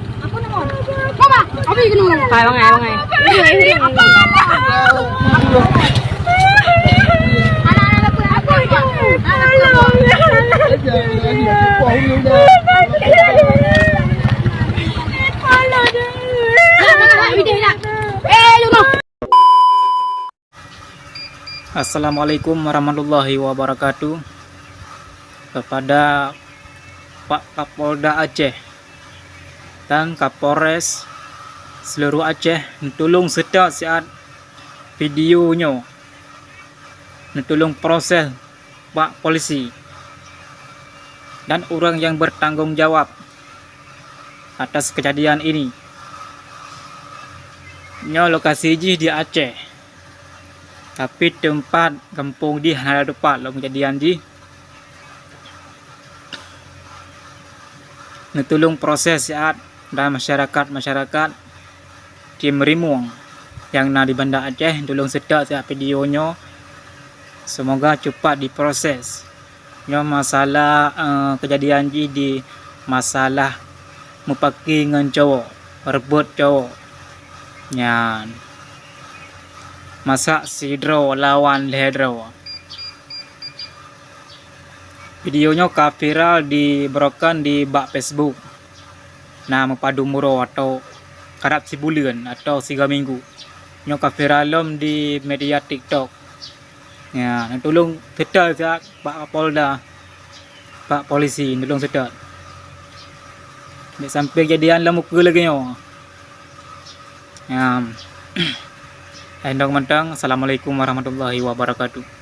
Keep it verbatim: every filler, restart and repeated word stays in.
Apa nama? Apa? Apa yang kena? Hai, bangai, bangai. Assalamualaikum warahmatullahi wabarakatuh. Kepada Pak Kapolda Aceh dan Kapolres seluruh Aceh, neutulông seutôt siat video nyoe, neutulông proses bak polisi dan ureuëng nyang bertanggung jawab atas kejadian ini. Nyoe lokasi jih di Aceh, tapi teumpat gampông jih hana teumpat lom kejadian jih. Neutulông proses siat dan masyarakat-masyarakat di Meurimong nyang na di Banda Aceh, tulông seutôt siat video nyoe. Semoga cupat diproses. Nyoe masalah, eh, kejadian jih di masalah meupaki ngon cowok, reubot cowok. Nyan. Masak sidroe lawan lhée droe. Video nyoe ka viral di broken di bak Facebook. Na meupadum uroe atau karab sibuleuen atau siga minggu. Nyoe ka viral lom di media TikTok. Ya, neutulông seutôt siat bak Kapolda, bak polisi, neutulông seutôt. Bék sampai kejadian lom ukeue lagée nyoe. Ya. Hai dong mantong, Assalamualaikum warahmatullahi wabarakatuh.